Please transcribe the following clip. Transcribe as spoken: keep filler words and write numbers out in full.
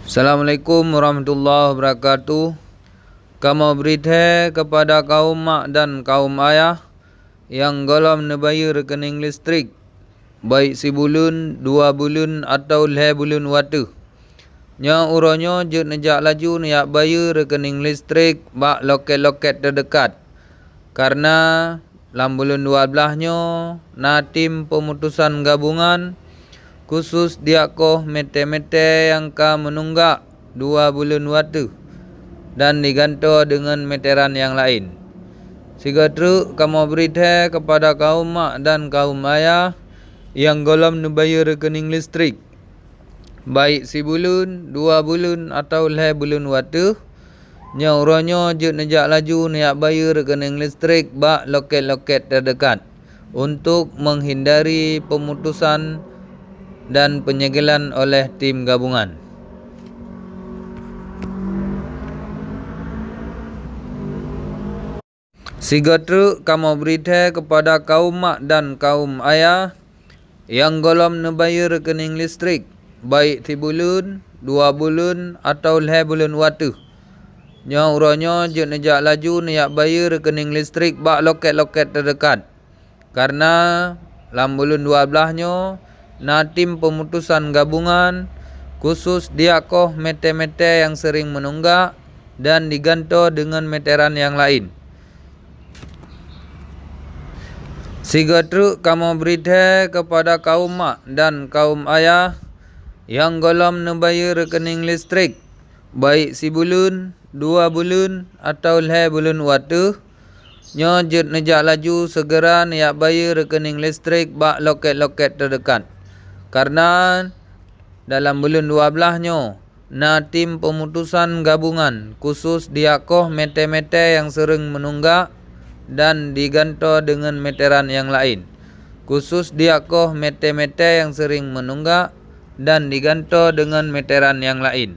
Assalamualaikum warahmatullahi wabarakatuh. Kamoe bri thèe keupada kaum mak dan kaum ayah nyang gohlom neubayeue reukening listrik, baik sibuleuen, dua buleuen, atawa lhèe buleuen watèe. Nyoe uroe nyoe jeuet neujak laju neujak bayeue reukening listrik bak lokèt-lokèt teudeukat. Kareuna lam buleuen dua blaih nyoe na tim peumutusan gabungan khusus diak koh mètè-mètè nyang ka meununggak dua buleuen watèe dan digantoe deungon mètèran nyang laén. Sigoe treuk kamoe bri thèe keupada kaum mak dan kaum ayah nyang gohlom neubayeue reukening listrik, baik sibuleuen, dua buleuen, atawa lhèe buleuen watèe. Nyoe uroe nyoe jeuet neujak laju neujak bayeue reukening listrik bak lokèt-lokèt teudeukat untuk meuhindari peumutusan dan peunyegelan oleh tim gabungan. Sigoe treuk kamoe bri thèe keupada kaum mak dan kaum ayah nyang gohlom neubayeue reukening listrik, baik sibuleuen, dua buleuen, atawa lhèe buleuen watèe. Nyoe uroe nyoe jeuet neujak laju neujak bayeue reukening listrik bak lokèt-lokèt teudeukat. Kareuna lam buleuen dua blaih nyoe na tim peumutusan gabungan khusus diak koh mètè-mètè nyang seuring meununggak dan digantoe deungon mètèran nyang laén. Sigoe treuk kamoe bri thèe keupada kaum mak dan kaum ayah nyang gohlom neubayeue reukening listrik, baik sibuleuen, dua buleuen, atawa lhèe buleuen watèe. Nyoe jeuet neujak laju seugera neujak bayeue reukening listrik bak lokèt-lokèt teudeukat. Kareuna dalam buleuen dua blaih nyoe na tim peumutusan gabungan khusus diak koh mètè-mètè nyang seuring meununggak dan digantoe deungon mètèran nyang laén. Khusus diak koh mètè-mètè nyang seuring meununggak dan digantoe deungon mètèran nyang laén.